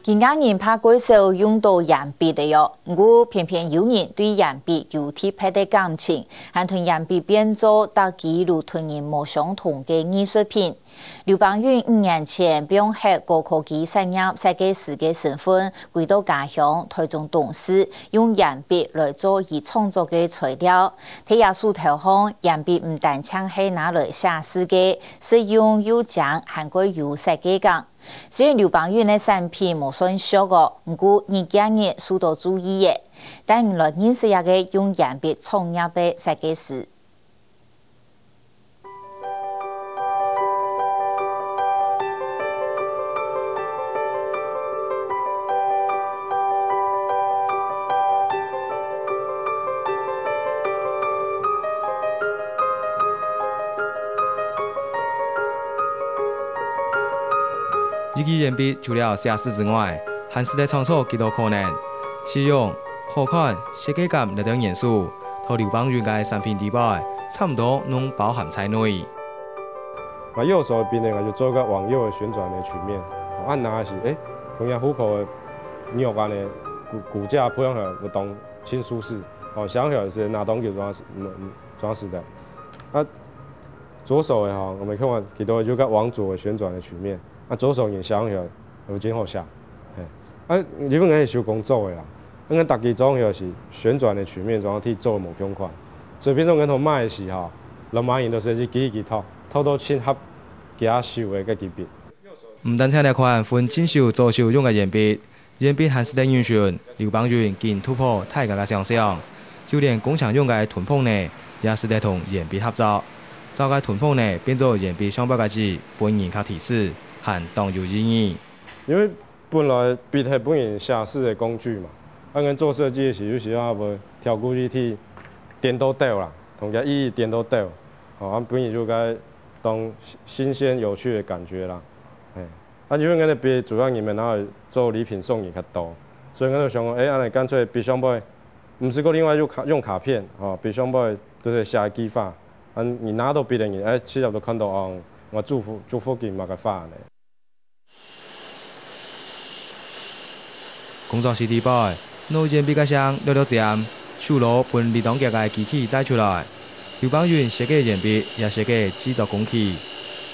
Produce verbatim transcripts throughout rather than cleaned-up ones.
今下人怕較少用到鉛筆了喲，毋過偏偏有人對鉛筆有特別个感情，還同鉛筆變做搭幾路同人無相同个藝術品。劉邦雲五年前放忒高科技產業設計師个身份，歸到家鄉台中東勢，用鉛筆來做佢創作个材料。在佢手頭項，鉛筆毋單淨係拿來寫字个，實用又靚，還過有設計感。 雖然劉邦雲个產品無算俗哦，毋過日漸日受到注意耶。帶你來認識這個用鉛筆創業个設計師。一支鉛筆除了寫字之外，還使得創造幾多可能。實用、好看、設計感這兜元素，在劉邦雲个產品底背，差毋多攏包含在內。啊，右手邊呢，就做一個往右的旋轉的曲面，啊，拿起，誒，同樣虎口的玉安呢，骨骨架鋪上去，會當輕舒適，哦，想起來是拿東西裝，嗯，嗯，裝飾的。啊， 左手的吼，我們看看幾多就个往左的旋轉的曲面，啊，左手也想起來，有真好寫。嘿，啊，因為𠊎係手工做的啦，𠊎逐支裝起來是旋轉的曲面，裝去做無共款，所以變成𠊎同賣的時候，老闆人都是去記一記套，套到親合佢手的个級別。毋單淨這款分正手、左手用个鉛筆， 鉛筆還使得運算，劉邦雲緊突破大家个想像，就連工程用个吞膨呢，也使得同鉛筆合作。照該吞膨呢，變做鉛筆上背个字，分人較提示，還當有意義。因為本來筆係分人寫字的工具嘛，啊，𠊎做設計的時，有時候會調過去去顛倒倒啦，同佢意義顛倒倒，吼，啊，分人就該當新鮮有趣的感覺啦，嘿。 啊，因為𠊎兜筆主要人們拿來做禮品送人較多，所以𠊎就想講，誒，恁樣乾脆筆上背，毋使過另外用卡用卡片，吼，筆上背就是寫一句話，啊，你拿到筆个人，誒，直接就看到，哦，𠊎祝福祝福佢麼个話呢。 工作室底背，拿鉛筆个聲略略尖，手路分離當遽个機器帶出來。劉邦雲設計鉛筆，也設計製作工具，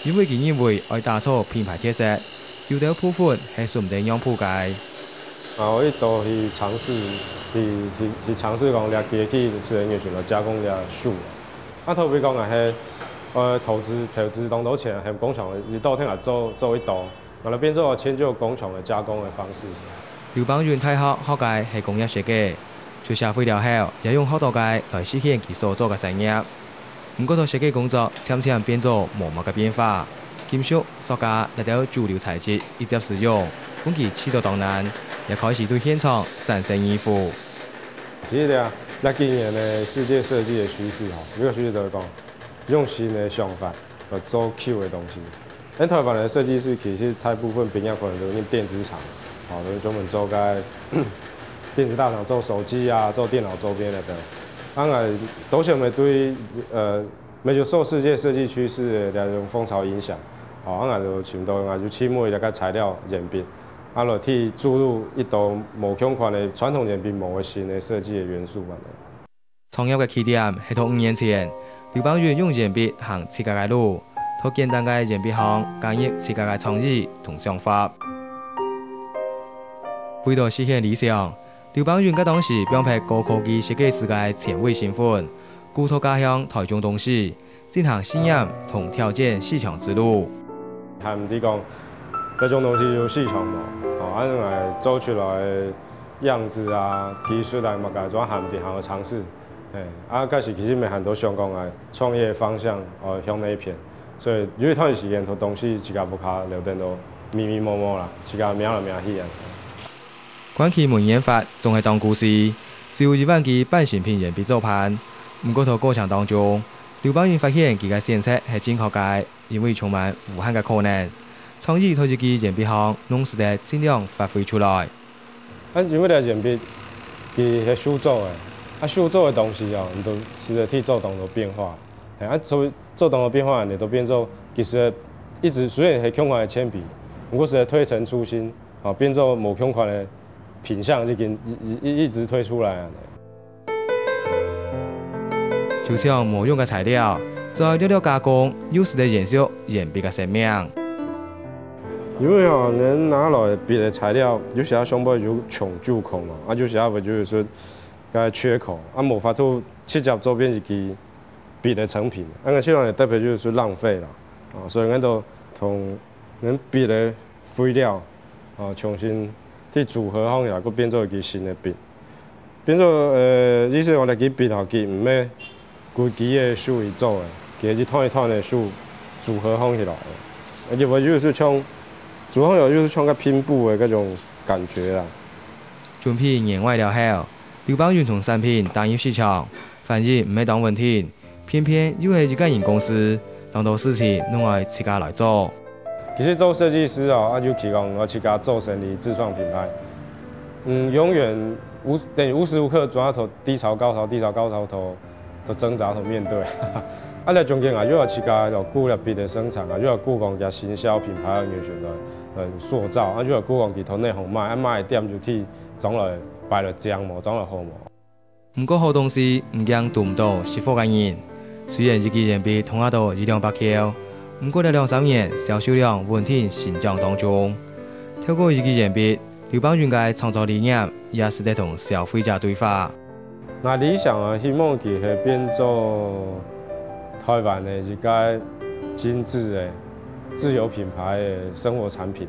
因為佢認為愛打造品牌特色，有兜部分係使毋得讓步个。啊，𠊎一直去嘗試，去去去嘗試講，這機器係用來加工這樹。啊，特別講啊，係，呃，投資投資當多錢，係工廠一刀天來做做一刀。 𠊎來變做遷就工廠个加工个方式。劉邦雲大學學个係工業設計，出社會了後，也用學到个來實現佢所做个產業。毋過，在設計工作漸漸變做無麼个變化，金屬、塑膠這兜主流材質一直使用，分佢試著當難，也開始對現場產生疑問。其實啊，這幾年个世界設計个趨勢吼，一個趨勢就係講，用新个想法來做舊个東西。 咱台灣个設計師其實大部分畢業可能都用電子廠，吼，都專門做該電子大廠做手機啊，做電腦周邊个。當然，都是我們對，呃，沒有受世界設計趨勢个那種風潮影響，吼，當然就尋到，啊，就去買那個材料鉛筆，啊，落去注入一兜無共款个傳統鉛筆無个新个設計个元素嘛。 創業个起點係在五年前，劉邦雲用鉛筆行自家个路，在簡單个鉛筆項加入自家个創意同想法。為著實現理想，劉邦雲該當時放忒高科技設計師个前衛身份，故在家鄉台中東勢， 進行試驗同挑戰市場之路。還毋知講，這種東西有市場無？吼，恁樣來做出來个樣子啊、技術啊，麼个，總還毋知，還愛嘗試。嘿，啊，該時其實乜還多想講个創業方向，哦，向哪一片。所以有一段時間，做東西自家屋下留等都迷迷摸摸啦，自家摸來摸去啊。 關起門研發總係當古錐，只有一萬支半成品鉛筆做伴。毋過在過程當中，劉邦雲發現佢个選擇係正確个，因為充滿無限个可能。創意在一支鉛筆項，攏使得盡量發揮出來。啊，因為這鉛筆佢係手做个，啊，手做个東西哦，你都使得去做當多變化。嘿，啊，所以做當多變化，你都變做其實一直雖然係共款个鉛筆，毋過使得推陳出新，啊，變做無共款个品相已經一、一、一直推出來啊。就像無用个材料，再略略加工，又使得延續鉛筆个生命。因為吼，人拿來筆个材料，有時候上背有像舊孔嘛，啊，有時候就係說該缺口，啊，無法度直接做變一支筆个成品，啊，𠊎希望特別就係說浪費啦，啊，所以𠊎都同人筆个廢料，啊，重新去組合放下，佢變做一支新个筆。變做，呃，意思講，這支筆吼，佢毋係規支个樹去做个，佢係一段一段个樹組合放起來个。而且𠊎就係像，組合好就係像个拼布个該種感覺啦。準備年外了後，劉邦雲同產品打入市場，反應毋係當穩定， 偏偏又係一個人公司，當多事情攏愛自家來做。其實做設計師哦，啊，尤其講愛自家做生意、自創品牌，嗯，永遠無，等於無時無刻總係同低潮、高潮、低潮、高潮同，同掙扎、同面對。啊，這中間啊，又愛自家有顧了別个生產啊，又愛顧講佢行銷品牌个人選个，呃，塑造，啊，又愛顧講佢同內行賣，啊，賣店就去總來擺了靚無，總來好無。 毋過好東西毋驚堵毋到識貨个人。雖然一支鉛筆動啊到一兩百箍，毋過這兩三年銷售量穩定成長當中。透過一支鉛筆，劉邦雲个創作理念也使得同消費者對話。𠊎理想啊，希望佢係變做台灣个一個精緻个自有品牌个生活產品。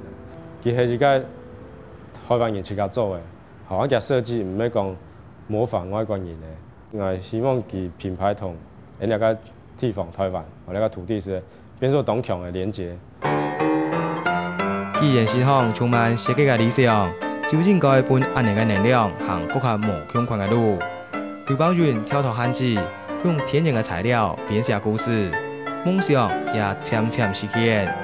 佢係一個台灣人自家做个，好，啊，佢設計毋係講模仿外國人个。𠊎希望佢品牌同𠊎這個地方台灣，𠊎這個土地係變做當強个連結。既然市場充滿設計个理想，就應該分恁樣个能量行各項無共款个路。劉邦雲跳脫限制，用天然个材料編寫故事，夢想也漸漸實現。